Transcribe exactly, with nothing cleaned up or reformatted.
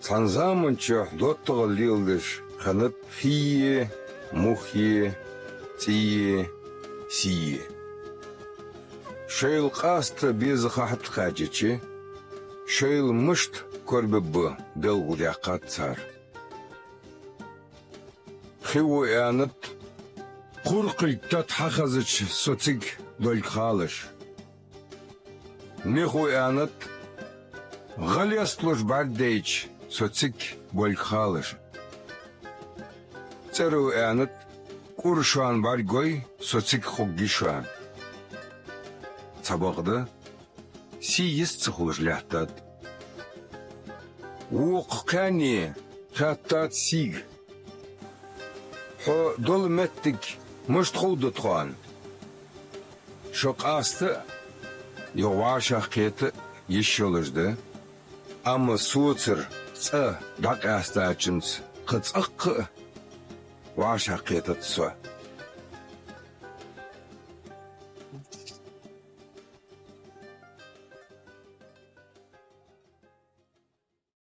Цхьан заман чухь доттагӀал леладеш хиннад хие, мухе, цӀие, сие. Шоайла къаста беза ха хьатӀакхаьчача, шоайла мишта корабергба белгалдаьккхад цар. Хи во аьннад: «Кхуркхилг тата хьахезача, со цига долга халаш». Мех во аьннад: «ГӀа лесталуш бӀарг дайча, со цига болга халаш». ЦӀера во аьннад: «КӀур шоана бӀарг гой, со цига хургья шоана». Цхьабакъда сий йист ца хулаш лаьттад. Вокх кхаьнне хаьттад сийга: «Хьо дола моттиг мишта ховргда тхона?» Шо къаста а, юха вӀашагӀкхета а йиш йолаш да, амма соцар цӀа дӀакъаьстачунца кхы цӀаккха а вӀашагӀкхетац со.